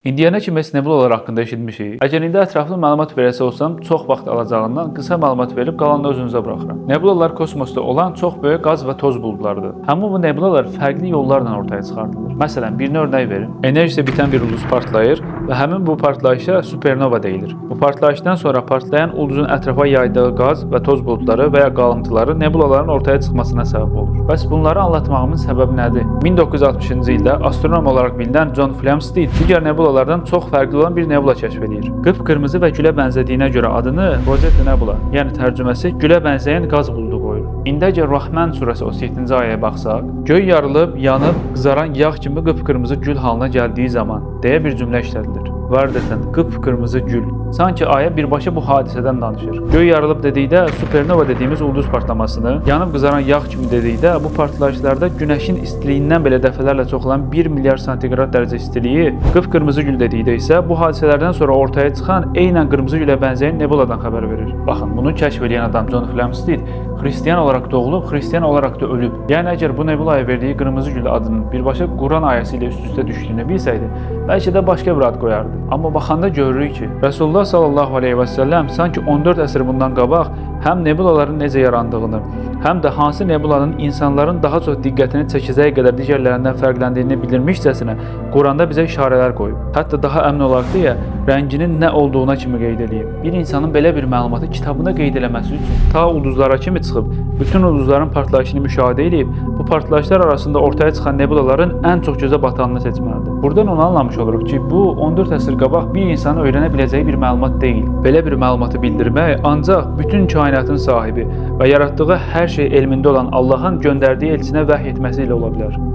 İndiyənə kimi heç nebulalar haqqında eşitmişik. Əgər indi ətraflı məlumat verəsi olsam, çox vaxt alacağından qısa məlumat verib qalanını özünüzə buraxıram. Nebulalar kosmosda olan çox böyük qaz və toz buludlarıdır. Həmin bu nebulalar fərqli yollarla ortaya çıxardılır. Məsələn, birini örnək verim. Enerjisi bitən bir ulduz partlayır və həmin bu partlayışa supernova deyilir. Bu partlayışdan sonra partlayan ulduzun ətrafa yaydığı qaz və toz buludları və ya qalıntıları nebulaların ortaya çıxmasına səbəb olur. Bəs bunları anlatmağımın səbəbi nədir? 1960-cı ildə astronom olaraq bilinən John Flamsteed digər nebulalardan çox fərqli olan bir nebula kəşf eləyir. Qıpqırmızı və gülə bənzədiyinə görə adını Rosetta Nebula, yəni tərcüməsi gülə bənzəyən qaz buludu qoyur. İndi əgər Rahman surəsi 37-ci ayəyə baxsaq, göy yarılıb, yanıb, qızaran yağ kimi qıpqırmızı gül halına gəldiyi zaman deyə bir cümlə işlədilir. Vardətən qıpqırmızı gül. Sanki ayə birbaşa bu hadisədən danışır. Göy yarılıb dedikdə supernova dediyimiz ulduz partlamasını, yanıb qızaran yağ kimi dedikdə bu partlayışlarda günəşin istiliyindən belə dəfələrlə çox olan 1 milyard santiqrad dərəcə istiliyi, qıpqırmızı gül dedikdə isə bu hadisələrdən sonra ortaya çıxan eynən qırmızı gülə bənzəyən nebuladan xəbər verir. Baxın, bunu kəşf edən adam John Flamsteed xristian olaraq doğulub, xristian olaraq da ölüb. Yəni əgər bu nebulaya verdiyi qırmızı gül adının birbaşa Quran ayəsi ilə üst-üstə düşdüyünü bilsəydi, bəlkə də başqa bir ad qoyardı. Amma baxanda görürük ki, Rəsulullah sallallahu əleyhi və səlləm sanki 14 əsr bundan qabaq həm nebulaların necə yarandığını, həm də hansı nebulanın insanların daha çox diqqətini çəkəcəyi qədər digərlərindən fərqləndiyini bildirmişcəsinə Quranda bizə işarələr qoyub. Hətta daha əmin olaq deyə rənginin nə olduğuna kimi qeyd eləyib. Bir insanın belə bir məlumatı kitabında qeyd eləməsi üçün ta ulduzlara kimi çıxıb, bütün ulduzların partlayışını müşahidə eləyib, bu partlayışlar arasında ortaya çıxan nebulaların ən çox gözə batanını seçməlidir. Buradan onu anlamış oluruq ki, bu 14 əsr qabaq bir insanın öyrənə biləcəyi bir məlumat deyil. Belə bir məlumatı bildirmək ancaq bütün kainatın sahibi və yaratdığı hər şey elmində olan Allahın göndərdiyi elçinə vəhy etməsi ilə ola bilər.